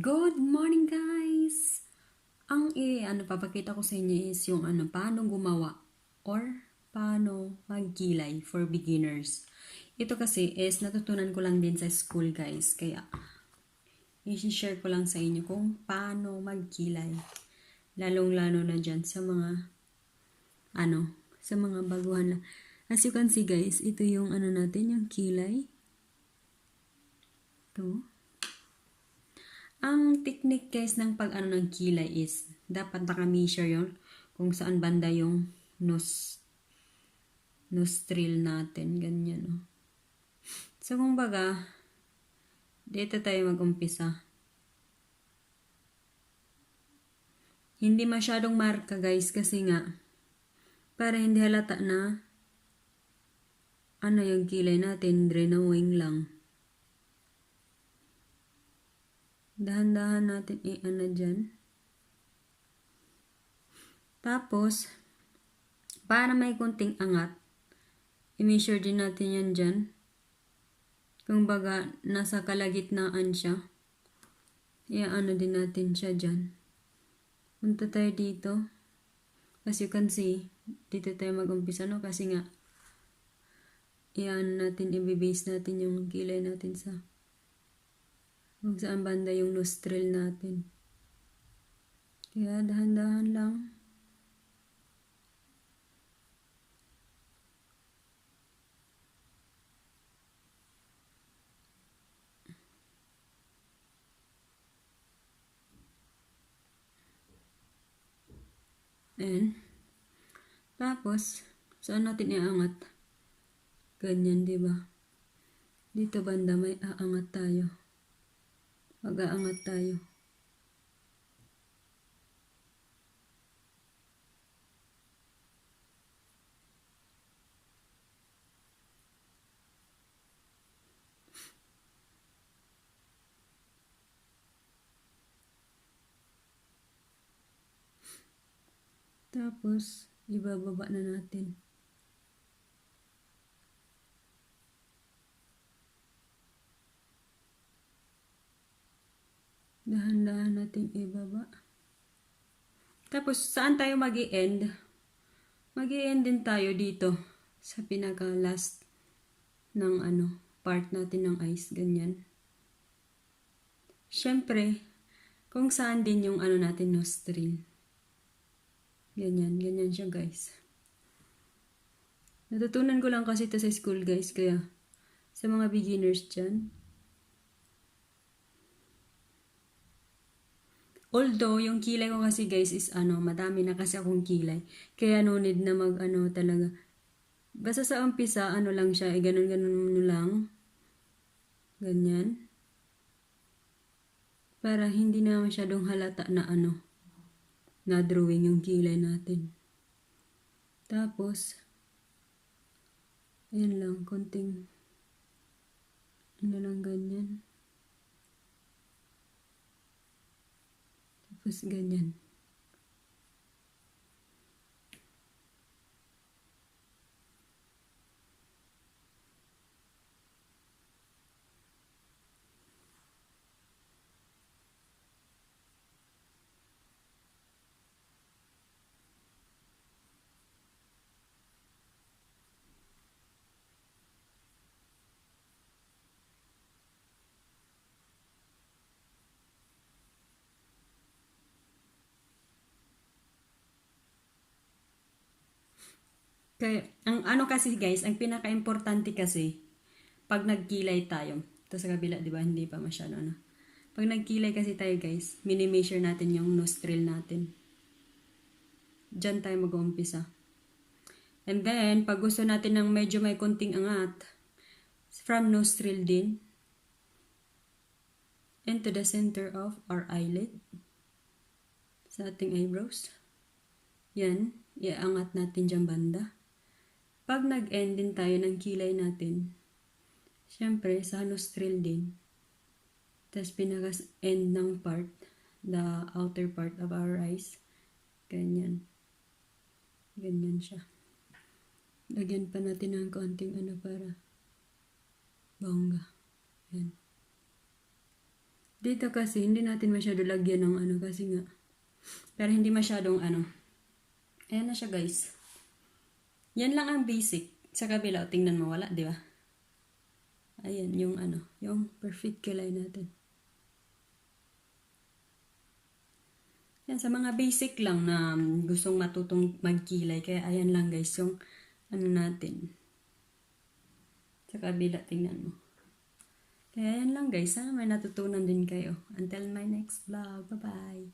Good morning guys! Papakita ko sa inyo is yung paano gumawa or paano magkilay for beginners. Ito kasi is natutunan ko lang din sa school guys, kaya i-share ko lang sa inyo kung paano magkilay. Lalong-lalo na dyan sa mga sa mga baguhan lang. As you can see guys, ito yung natin, yung kilay. Ito. Ang technique guys ng ng kilay is dapat naka-measure yon kung saan banda yung nostril natin. Ganyan. Oh. So, kung baga, dito tayo mag-umpisa. Hindi masyadong marka guys kasi nga para hindi halata na yung kilay natin, drawing lang. Dahan-dahan natin dyan. Tapos, para may kunting angat, i-measure din natin yan dyan. Kung baga, nasa kalagitnaan siya. Din natin siya dyan. Punta tayo dito. As you can see, dito tayo mag-umpisa, no? Kasi nga, i-base natin yung kilay natin sa kung saan banda yung nostril natin. Kaya dahan-dahan lang. And, tapos, saan natin iaangat? Ganyan, di ba? Dito banda may aangat tayo. Mag-aangat tayo. Tapos, ibababa na natin. Dahan-dahan natin ibaba. Tapos, saan tayo mag-i-end? Mag-i-end din tayo dito sa pinaka-last ng part natin ng eyes. Ganyan. Siyempre, kung saan din yung natin nostril. Ganyan. Ganyan siya guys. Natutunan ko lang kasi ito sa school guys. Kaya, sa mga beginners dyan, although, yung kilay ko kasi guys is madami na kasi akong kilay. Kaya no need na talaga. Basta sa umpisa, lang siya, ganun-ganun lang. Ganyan. Para hindi na masyadong halata na na drawing yung kilay natin. Tapos, ayan lang, konting, lang ganyan. Tapos ganyan. Kaya, ang kasi guys, ang pinaka-importante kasi, pag nagkilay tayo, ito sa kabila, di ba, hindi pa masyado Pag nagkilay kasi tayo guys, mini-measure natin yung nostril natin. Diyan tayo mag-uumpisa. And then, pag gusto natin ng medyo may konting angat, from nostril din, into the center of our eyelid, sa ating eyebrows. Yan, iaangat natin dyan banda. Pag nag-end din tayo ng kilay natin, syempre sa nostril din. Tapos pinaka-end ng part, the outer part of our eyes. Ganyan. Ganyan siya. Lagyan pa natin ng konting para bongga. Yan. Dito kasi, hindi natin masyado lagyan ng ano kasi nga. Pero hindi masyadong ano. Ayan na siya guys. Yan lang ang basic. Sa kabila, tingnan mo, wala, di ba? Ayan, yung ano, yung perfect kilay natin. Yan, sa mga basic lang na gustong matutong magkilay. Kaya ayan lang guys, yung ano natin. Sa kabila, tingnan mo. Kaya yan lang guys, ha? May natutunan din kayo. Until my next vlog. Bye-bye!